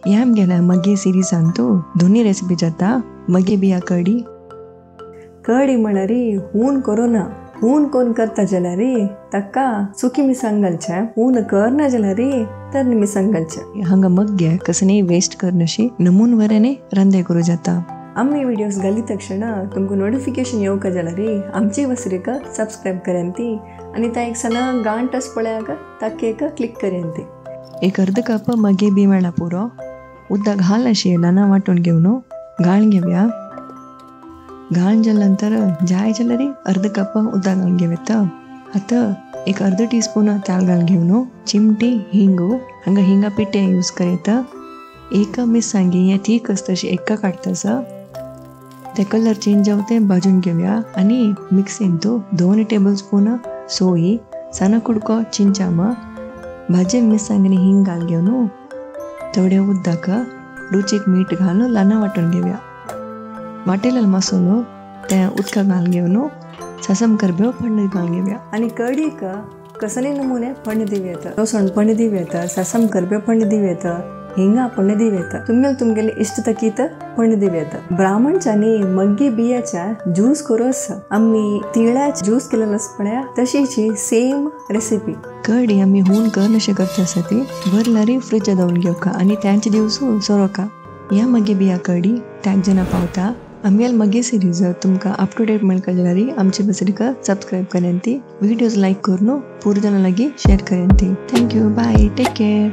याम गेल्या मगे सिरीजांतू दोन्ही रेसिपी जाता. मगे बिया कडी कडी म्हळ्यार हून करोना हून कोण करता जाल्यार ताका सुकी मिरसांग घालचें, हून करना जाल्यार तरणी मिरसांग घालचें. हांगा मग्गे कसनेय वेस्ट करनशी नमून वऱ्याने रांदे करूं जाता. आमी व्हिडियोज घाली तक्षण तुमकां नोटिफिकेशन येवका जाल्यार आमची वसरीक सबस्क्रायब करंती आनी ता एक सणा गांठ आस पळयाक ताका एक क्लिक करंती. एक अर्द कप मगे बी मेळा पुरो. उदक घाल अशी ल्हान वांटून घेवन घाळ घेवया. घाळ जाल्या नंतर जाय जाल्यार अर्द कप उदक घालून घेवया. आतां एक अर्द टी स्पून तेल घालून घेवन चिमटी हिंगू, हांगा हिंगा पिठे यूज करता. एक मिरसांगी हें थीक आसता अशी एका काडटा ते कलर चेंज जावं तें भाजून घेवया. आनी मिक्सीन तूं 2 टेबल स्पून सोय, सानो कुडको चिंचामा, भाजे मिरसांग आनी हिंग घाल घेवन थोडे उदक, रुचीक मीठ घालून ल्हान वांटून घेवया. वाटेलेलो मसालो ते उदका घालून घेवन ससम करबेव फोडणी घालून घेवया. आनी कडीक कसले नमुने फोडणी दिवं येता, लसण फोडणी दिवं येता, ससम करबेव फोडणी दिवं येता, हिंगा फोडणी दिवं येता, तुमगेले तुमगेले इश्ट तकीत फोडणी दिवं येता. ब्राह्मणच्यानी मग्गी बियाच्या ज्यूस करोस आमी तिळाचे ज्यूस केलेलो आसा पळया तशीची सेम रेसिपी. कडी आमी हून कर अशें करता आसा ती भरल्यार फ्रिजा दवरून घेवका आनी त्यांचे दिवसू सोरोका. ह्या मगे बिया कडी त्याग जाणां पावता. आमगेले मगे सिरीज तुमकां अप टू डेट मेळका जाल्यार आमचे बसरीक सबस्क्रायब करंती, व्हिडियोज लायक करून पुरो जाणां लागीं share करंती. Thank you, bye, take care.